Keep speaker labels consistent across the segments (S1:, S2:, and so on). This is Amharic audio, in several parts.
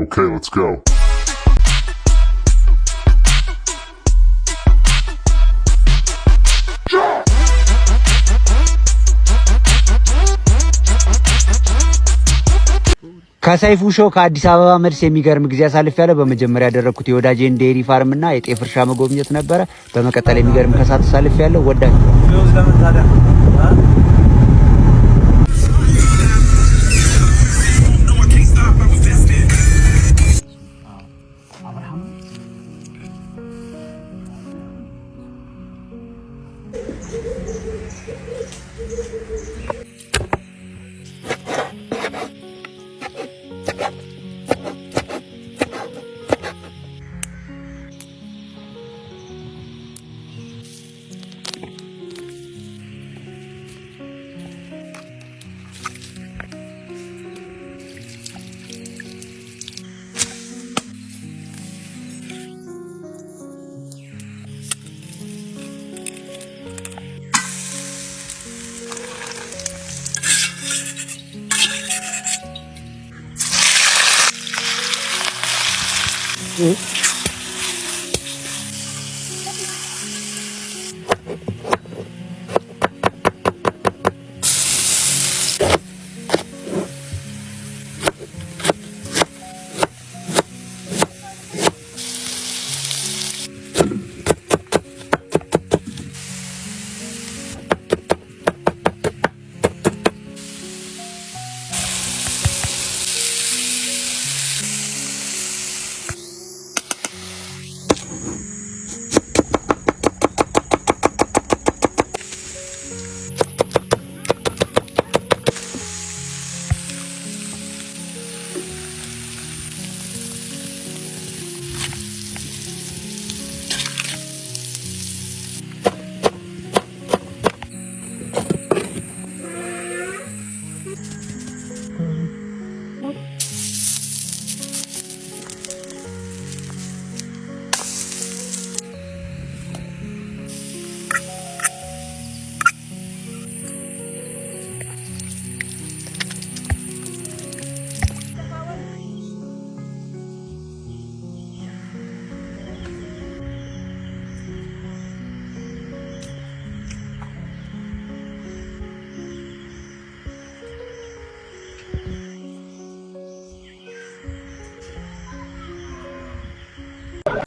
S1: Okay, let's go.
S2: ከሰይፉ show ከአዲስ አበባ መልስ የሚገርም ጊዜ አሳልፌያለሁ። በመጀመሪያ ያደረግኩት የወዳጄን dairy farm እና የጤፍ እርሻ መጎብኘት ነበረ። በመቀጠል የሚገርም ከሰዓት አሳልፌያለሁ። ወዳችሁ
S3: ለምን ታዲያ?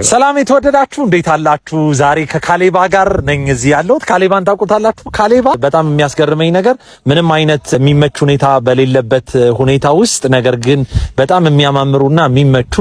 S4: ሰላም የተወደዳችሁ፣ እንዴት አላችሁ? ዛሬ ከካሌባ ጋር ነኝ እዚህ ያለሁት። ካሌባን ታውቁታላችሁ። ካሌባ በጣም የሚያስገርመኝ ነገር ምንም አይነት የሚመች ሁኔታ በሌለበት ሁኔታ ውስጥ ነገር ግን በጣም የሚያማምሩና የሚመቹ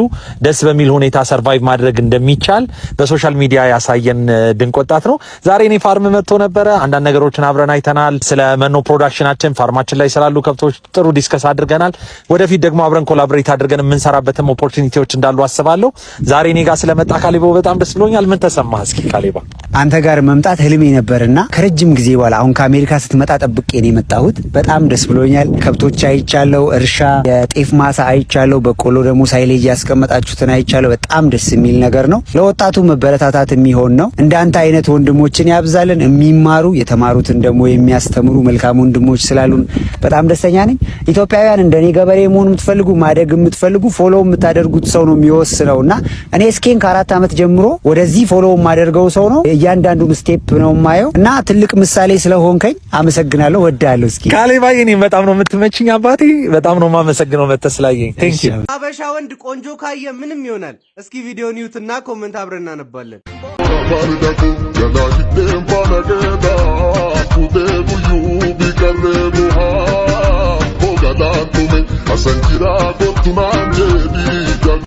S4: ደስ በሚል ሁኔታ survive ማድረግ እንደሚቻል በ social media ያሳየን ድንቅ ወጣት ነው። ዛሬ እኔ farm መጥቶ ነበረ። አንዳንድ ነገሮችን አብረን አይተናል። ስለ መኖ production ኣችን፣ farm ኣችን ላይ ስላሉ ከብቶች ጥሩ discuss አድርገናል። ወደፊት ደግሞ አብረን collaborate አድርገን የምንሰራበትም opportunity ዎች እንዳሉ አስባለሁ። ዛሬ እኔ ጋር ስለመጣ ካሌቦ በጣም ደስ ብሎኛል። ምን ተሰማህ እስኪ ካሌባ?
S2: አንተ ጋር መምጣት ህልሜ ነበርና ከረጅም ጊዜ በኋላ አሁን ከአሜሪካ ስትመጣ ጠብቄ ነው የመጣሁት። በጣም ደስ ብሎኛል። ከብቶች አይቻለው፣ እርሻ፣ የጤፍ ማሳ አይቻለው፣ በቆሎ ደግሞ silage ያስቀመጣችሁትን አይቻለው። በጣም ደስ የሚል ነገር ነው። ለወጣቱ መበረታታት የሚሆን ነው። እንዳንተ አይነት ወንድሞችን ያብዛልን። የሚማሩ፣ የተማሩትን ደግሞ የሚያስተምሩ መልካም ወንድሞች ስላሉን በጣም ደስተኛ ነኝ። ኢትዮጵያውያን እንደኔ ገበሬ መሆን የምትፈልጉ፣ ማደግ የምትፈልጉ follow የምታደርጉት ሰው ነው የሚወስነው እና እኔ እስኬን ከ4 ዓመት ጀምሮ ወደዚህ follow የማደርገው ሰው ነው። እያንዳንዱን step ነው የማየው እና ትልቅ ምሳሌ ስለሆንከኝ አመሰግናለሁ። ወዳለሁ። እስኪ
S4: ካሌባዬ፣ እኔም በጣም ነው የምትመችኝ አባቴ። በጣም ነው የማመሰግነው መተህ ስላየኝ። Thank you።
S5: አበሻ ወንድ ቆንጆ ካየ ምንም ይሆናል። እስኪ ቪዲዮን ይዩትና comment አብረን እናነባለን።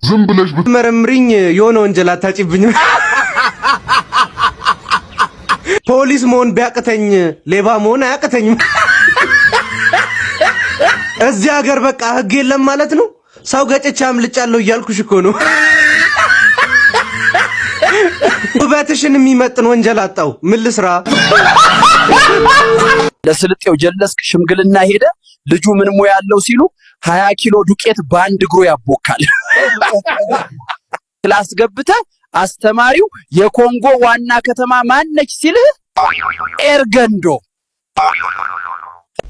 S1: ዝም ብለሽ
S5: መረምሪኝ የሆነ ወንጀል አታጭብኝም። ፖሊስ መሆን ቢያቅተኝ ሌባ መሆን አያቅተኝም። እዚህ ሀገር በቃ ህግ የለም ማለት ነው። ሰው ገጭቼ አምልጫለሁ እያልኩሽ እኮ ነው። ውበትሽን የሚመጥን ወንጀል አጣው። ምን ልስራ?
S6: ለስልጤው ጀለስክ ሽምግልና ሄደ። ልጁ ምን ሙያ ያለው ሲሉ 20 ኪሎ ዱቄት በአንድ እግሩ ያቦካል። Class ገብተህ አስተማሪው የኮንጎ ዋና ከተማ ማነች ሲልህ ኤርገንዶ።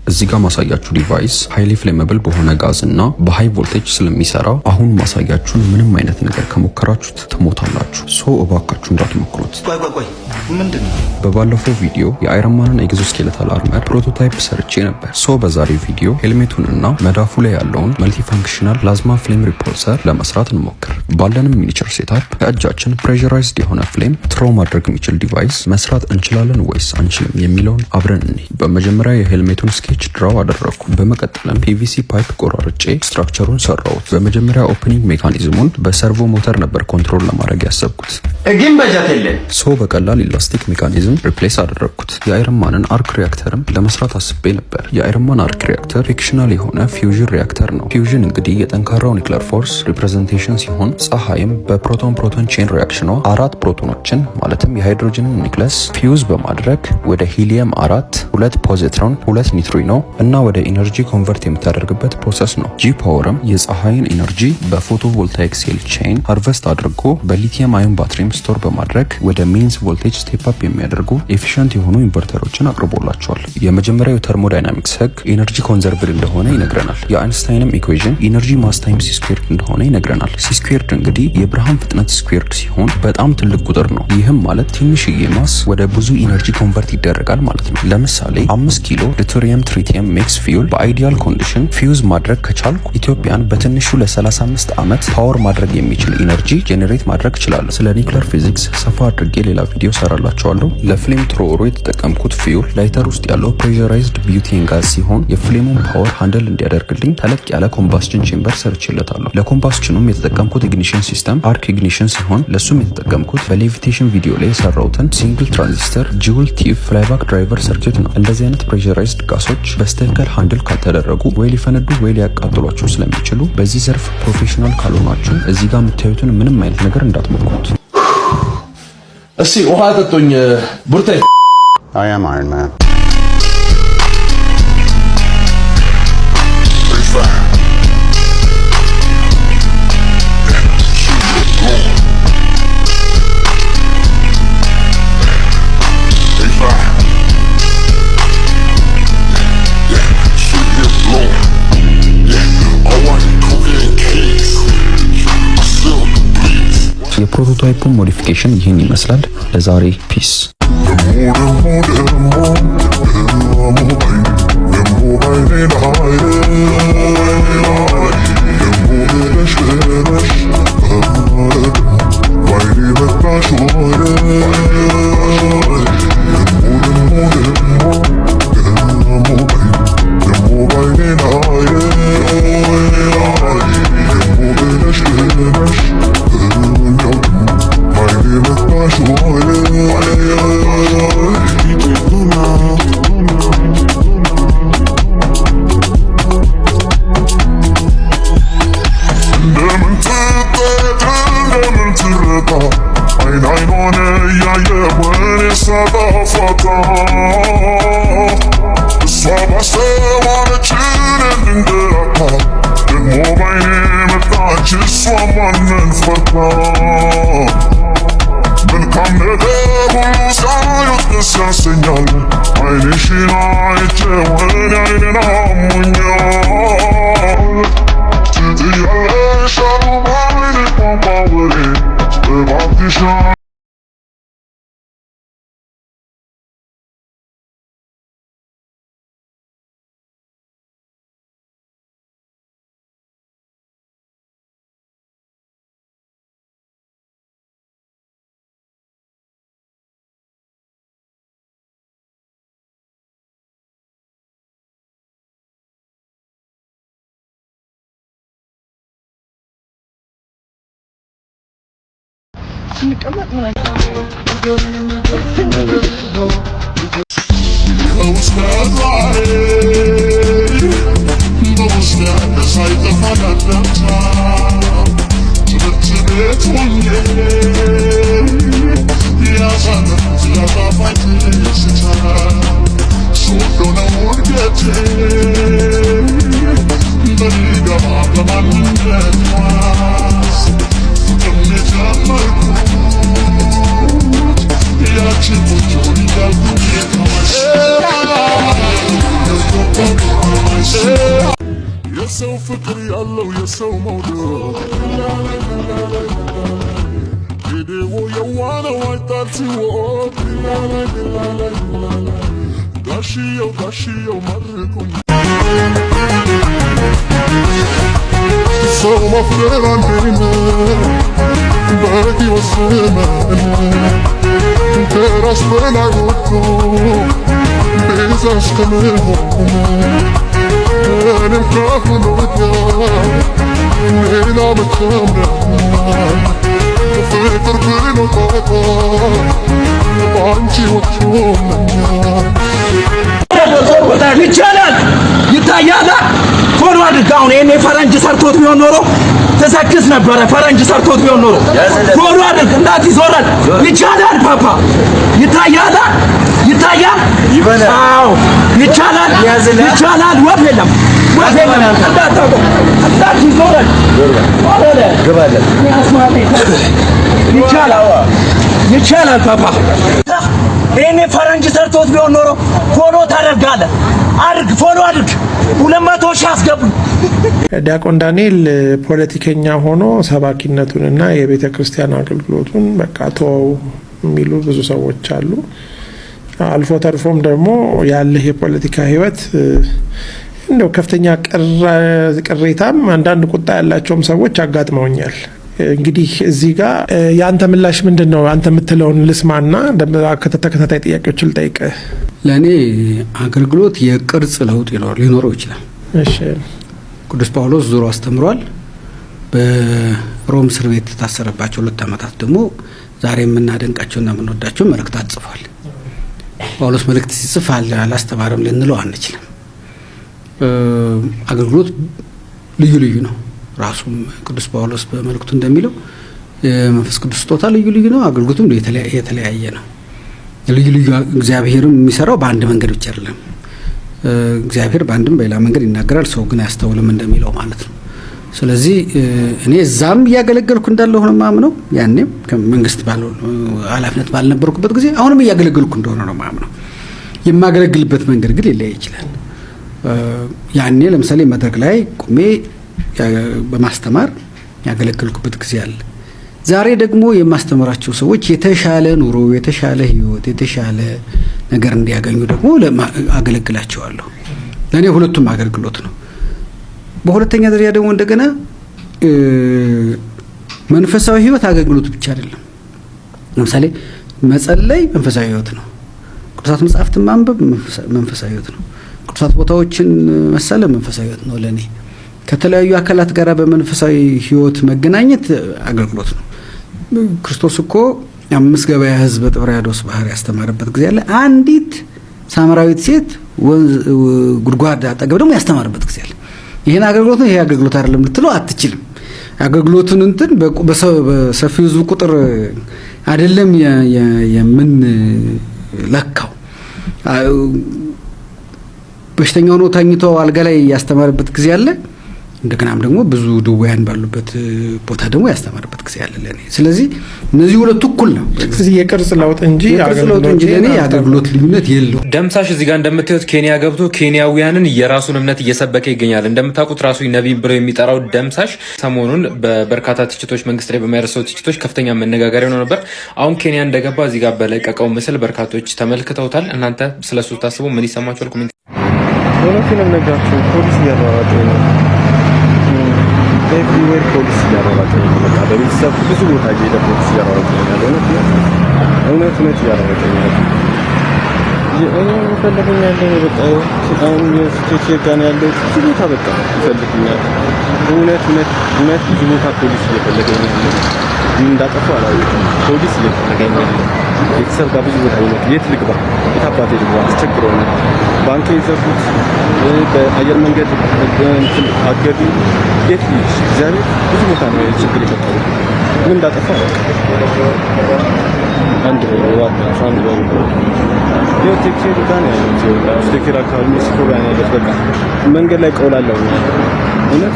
S3: እዚህ ጋር ማሳያችሁ device highly flammable በሆነ ጋዝ እና በ high voltage ስለሚሰራ አሁን ማሳያችሁን ምንም አይነት ነገር ከሞከራችሁት ትሞታላችሁ። So እባካችሁ እንዳትሞክሩት።
S7: ቆይ ቆይ ቆይ፣ ምንድን ነው?
S3: በባለፈው ቪዲዮ የ Iron Man ን exoskeletal armor prototype ሰርቼ ነበር። So በዛሬው ቪዲዮ ሄልሜቱንና መዳፉ ላይ ያለውን multifunctional plasma flame repulsor ለመስራት እንሞክር። ባለንም miniature setup ከእጃችን pressurized የሆነ flame throw ማድረግ የሚችል device መስራት እንችላለን ወይስ አንችልም የሚለውን አብረን እንይ። በመጀመሪያ የ helmet ኡን sketch draw አደረግኩ። በመቀጠልም PVC pipe ቆራርጬ structure ኡን ሰራሁት። በመጀመሪያ opening mechanism ኡን በ servo motor ነበር control ለማድረግ ያሰብኩት።
S7: ግን በጀት የለን።
S3: So በቀላል elastic mechanism replace አደረግኩት። የ Iron Man ን arc reactor ም ለመስራት አስቤ ነበር። የ Iron Man arc reactor fictional የሆነ fusion reactor ነው። Fusion እንግዲህ የጠንካራው nuclear force representation ሲሆን ፀሐይም በ proton proton chain reaction ኗ አራት ፕሮቶኖችን ማለትም የሃይድሮጅንን ኒክለስ ፊውዝ በማድረግ ወደ ሂሊየም አራት፣ ሁለት positron፣ ሁለት neutrino እና ወደ energy convert የምታደርግበት process ነው። G Power ም የፀሐይን energy በ photovoltaic cell chain harvest አድርጎ በ lithium ion ባትሪም store በማድረግ ወደ mains voltage step up የሚያደርጉ efficient የሆኑ inverter ኦችን አቅርቦላቸዋል። የመጀመሪያው የ thermodynamics ህግ energy conserved እንደሆነ ይነግረናል። የአይንስታይንም equation energy mass times c squared እንደሆነ ይነግረናል። c squared እንግዲህ የብርሃን ፍጥነት squared ሲሆን በጣም ትልቅ ቁጥር ነው። ይህም ማለት ትንሽዬ mass ወደ ብዙ energy convert ይደረጋል ማለት ነው። ለምሳሌ 5 ኪሎ deuterium tritium mix fuel በ ideal condition fuse ማድረግ ከቻልኩ ኢትዮጵያን በትንሹ ለ35 ዓመት power ማድረግ የሚችል energy generate ማድረግ እችላለሁ። ስለ nuclear physics ሰፋ አድርጌ ሌላ ቪዲዮ ሰራላችኋለሁ። ለ flame thrower ኡ የተጠቀምኩት fuel lighter ውስጥ ያለው pressurized butane gas ሲሆን የ flame ኡን power handle እንዲያደርግልኝ ተለቅ ያለ combustion chamber ሰርቼለታለሁ። ለ combustion ኑም የተጠቀምኩት ignition system arc ignition ሲሆን ለሱም የተጠቀምኩት በ levitation ቪዲዮ ላይ የሰራሁትን single transistor Joule thief flyback driver circuit ነው። እንደዚህ አይነት pressurized ጋሶች በስትክክል handle ካልተደረጉ ወይ ሊፈነዱ ወይ ሊያቃጥሏችሁ ስለሚችሉ በዚህ ዘርፍ professional ካልሆናችሁ እዚህ ጋር የምታዩትን ምንም አይነት ነገር እንዳትሞክሩት።
S8: እስቲ ውሃ ጠጡኝ ቡርቴ።
S1: I am Iron Man.
S3: የ prototype ኡን modification ይህን ይመስላል። ለዛሬ peace።
S1: አይን አይኗን እያየ ወኔ ሳጣፋታ እሷ ባስተዋለች እንድንገላታ ደግሞ ባይኔ መጣች እሷ ማንን ፈርታ። መልካም ነገር ሁሉ ሳዩት ደስ ያሰኛል። አይንሽን አይቼው እኔ አይኔን አሞኛል። ትጥያለሽ አሉ ባይኔ ቋንቋ ወሬ እባክሽ።
S9: ስንቀመጥ ምን
S1: እስከ ዛሬ በውስጤ ሳይጠፋ ቀደምታ ትምህርት ቤት ሆኜ ያሳለፍኩት ያጣፋጭ ትዝታ ስወደው ነው እድገቴ በሚገባ በማንነት ዋስ ፍቅር የጀመርኩት ያችን ቆንጆ እያልኩኝ። የሰው መውደድ ጌዴዎ የዋነው አይጣል ሲወድ ጋሽየው ጋሽየው መርቁኝ። ሰው ማፍቀር አንዴ ነው በሕይወት ዘመን፣ ከራስ በላይ ወዶ ቤዛ እስከመሆን። እኔም ካሁን ወዲያ ሌላ መቼም ፍቅር ብሎ ጣጣ በአንቺ ወጥቶልኛል።
S6: ይቻላል፣ ይታያል። Follow አድርግ። አሁን ይሄን ፈረንጅ ሰርቶት ቢሆን ኖሮ ትሰክስ ነበረ። ፈረንጅ ሰርቶት ቢሆን ኖሮ follow አድርግ። እንዳት ይዞራል። ይቻላል። ፓፓ ይታያል፣ ይታያል። አዎ ይቻላል፣ ይቻላል። ወፍ የለም፣ ወፍ የለም። እንዳታውቀው፣ እንዳት ይዞራል። ይቻላል፣ ይቻላል። ፓፓ ይሄኔ ፈረንጅ ሰርቶት ቢሆን ኖሮ follow ታደርጋለህ። አድርግ፣ follow አድርግ። 200,000 አስገቡኝ።
S9: ዲያቆን ዳንኤል ፖለቲከኛ ሆኖ ሰባኪነቱንና የቤተ ክርስቲያን አገልግሎቱን በቃ ተወው የሚሉ ብዙ ሰዎች አሉ። አልፎ ተርፎም ደግሞ ያለህ የፖለቲካ ሕይወት እንደው ከፍተኛ ቅሬታም አንዳንድ ቁጣ ያላቸውም ሰዎች አጋጥመውኛል። እንግዲህ እዚህ ጋር የአንተ ምላሽ ምንድን ነው? አንተ የምትለውን ልስማና ተከታታይ ጥያቄዎችን ልጠይቅህ።
S10: ለእኔ አገልግሎት የቅርጽ ለውጥ ሊኖረው ይችላል። ቅዱስ ጳውሎስ ዞሮ አስተምሯል። በሮም እስር ቤት የታሰረባቸው 2 ዓመታት ደግሞ ዛሬ የምናደንቃቸውና የምንወዳቸው መልእክታት ጽፏል። ጳውሎስ መልእክት ሲጽፍ አላስተማረም ልንለው አንችልም። አገልግሎት ልዩ ልዩ ነው። ራሱም ቅዱስ ጳውሎስ በመልእክቱ እንደሚለው የመንፈስ ቅዱስ ስጦታ ልዩ ልዩ ነው፣ አገልግሎቱም የተለያየ ነው። ልዩ ልዩ እግዚአብሔርም የሚሰራው በአንድ መንገድ ብቻ አይደለም። እግዚአብሔር በአንድም በሌላ መንገድ ይናገራል፣ ሰው ግን አያስተውልም እንደሚለው ማለት ነው። ስለዚህ እኔ እዛም እያገለገልኩ እንዳለሁ ነው የማምነው። ያኔም ከመንግስት ኃላፊነት ባልነበርኩበት ጊዜ አሁንም እያገለገልኩ እንደሆነ ነው የማምነው። የማገለግልበት መንገድ ግን ሊለያይ ይችላል። ያኔ ለምሳሌ መድረክ ላይ ቆሜ በማስተማር ያገለገልኩበት ጊዜ አለ። ዛሬ ደግሞ የማስተምራቸው ሰዎች የተሻለ ኑሮ፣ የተሻለ ሕይወት፣ የተሻለ ነገር እንዲያገኙ ደግሞ አገለግላቸዋለሁ። ለእኔ ሁለቱም አገልግሎት ነው። በሁለተኛ ደረጃ ደግሞ እንደገና መንፈሳዊ ሕይወት አገልግሎት ብቻ አይደለም። ለምሳሌ መጸለይ መንፈሳዊ ሕይወት ነው። ቅዱሳት መጽሐፍትን ማንበብ መንፈሳዊ ሕይወት ነው። ቅዱሳት ቦታዎችን መሳለም መንፈሳዊ ሕይወት ነው። ለእኔ ከተለያዩ አካላት ጋር በመንፈሳዊ ሕይወት መገናኘት አገልግሎት ነው። ክርስቶስ እኮ አምስት ገበያ ሕዝብ በጥብርያዶስ ባህር ያስተማረበት ጊዜ አለ። አንዲት ሳምራዊት ሴት ወንዝ ጉድጓድ አጠገብ ደግሞ ያስተማረበት ጊዜ አለ። ይህን አገልግሎት ነው፣ ይሄ አገልግሎት አይደለም ልትለው አትችልም። አገልግሎቱን እንትን በሰፊው ሕዝብ ቁጥር አይደለም የምን ለካው። በሽተኛ ሆኖ ተኝቶ አልጋ ላይ ያስተማረበት ጊዜ አለ። እንደገናም ደግሞ ብዙ ድውያን ባሉበት ቦታ ደግሞ ያስተማረበት ጊዜ አለ ለእኔ። ስለዚህ እነዚህ ሁለቱ እኩል ነው።
S9: ስለዚህ የቅርጽ ለውጥ እንጂ
S10: የቅርጽ ለውጥ እንጂ ለእኔ የአገልግሎት ልዩነት የለውም።
S11: ደምሳሽ እዚህ ጋር እንደምታዩት ኬንያ ገብቶ ኬንያውያንን የራሱን እምነት እየሰበከ ይገኛል። እንደምታውቁት ራሱ ነቢይ ብሎ የሚጠራው ደምሳሽ ሰሞኑን በበርካታ ትችቶች፣ መንግስት ላይ በሚያደርሰው ትችቶች ከፍተኛ መነጋገሪያ ሆኖ ነበር። አሁን ኬንያ እንደገባ እዚህ ጋር በለቀቀው ምስል በርካቶች ተመልክተውታል። እናንተ ስለሱ ታስቡ ምን ይሰማችኋል? Comment
S12: እውነቴን ነው የምነግራችሁ፣ ፖሊስ እያሯሯጠኝ ነው። Everywhere ፖሊስ እያሯሯጠኝ ነው። በቃ በቤተሰብ ብዙ ቦታ እየሄደ ፖሊስ እያሯሯጠኝ ነው። እውነት እውነት እውነት እያሯሯጠኝ ነው። እኔ ይፈልጉኛል። በቃ አሁን የስቴት ጋር ነው ያለሁት። ብዙ ቦታ በቃ ይፈልጉኛል። እውነት እውነት እውነት ብዙ ቦታ ፖሊስ እየፈለገኝ ነው ያለው። ምን እንዳጠፋሁ አላውቅም። ፖሊስ እየፈለገኝ ነው ያለው። ቤተሰብ ጋር ብዙ ቦታ ይመጡ። የት ልግባ? የት አባቴ ልግባ? አስቸግረውኛል። ባንክ የዘጉት፣ በአየር መንገድ እንትን አገዱ። የት ልሂድ? እግዚአብሔር ብዙ ቦታ ነው ችግር የፈጠሩት። ምን እንዳጠፋሁ አላውቅም። አንድ በሉ እባካችሁ፣ አንድ በሉ። ይኸው ቴክቴር ጋር ነው ያለሁት። ይኸውላችሁ ቴክቴር አካባቢ ሜክሲኮ ጋር ነው ያለሁት። በቃ መንገድ ላይ ቆላለሁ። እውነት